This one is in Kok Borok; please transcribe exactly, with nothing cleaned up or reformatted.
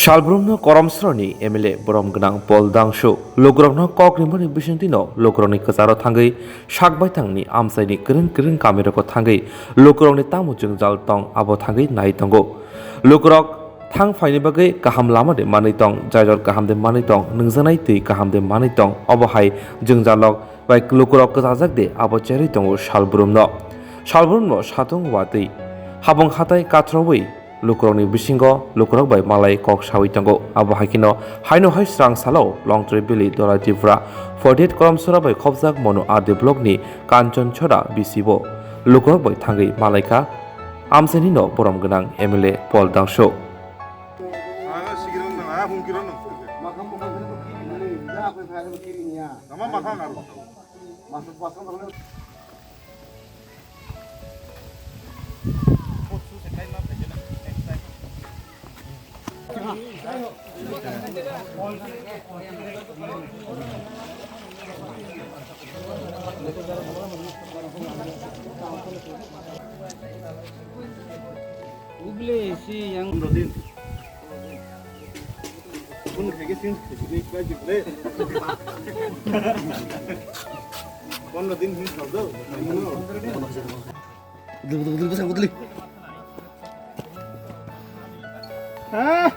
Salbrumno Koramsroni M L A borom gwnang Paul Dangsu lukurokno kok rimani bisingtwino lukurokni kwcharo thangwi sak baithangni amchaini kwrwng kwrwng kamirogo thangwi lukurokni tamo jwngjal tong abo thangwi nai tongo. Lukurok thang phaini bagwi kaham lama de manwi tong, jaijor kaham de manwi tong, nungjaknai twi kaham de manwi tong, obo hai jwngjalrok bai lukurok kwchajak de abo cherwi tongo Salbrumno. Salbrumno satung watwi habung hatai kathrowi lukurokni bisingo lukurok bai malai kok sawi tongo. Abo hai kheno haino hai srang salo Longtrai Valley Dolai Tripura forty eight Koramsora bai khopjak Monu R D block ni Kanchon Chora B C bo lukurok bai thangwi malai kha amchaini no borom gwnang M L A Paul Dangsu. Ugly si yang. Pun khaikhe sing khaikhe khlai di ble. Pondro din hin khau do. Udli, udli, udli, udli, udli. Ha?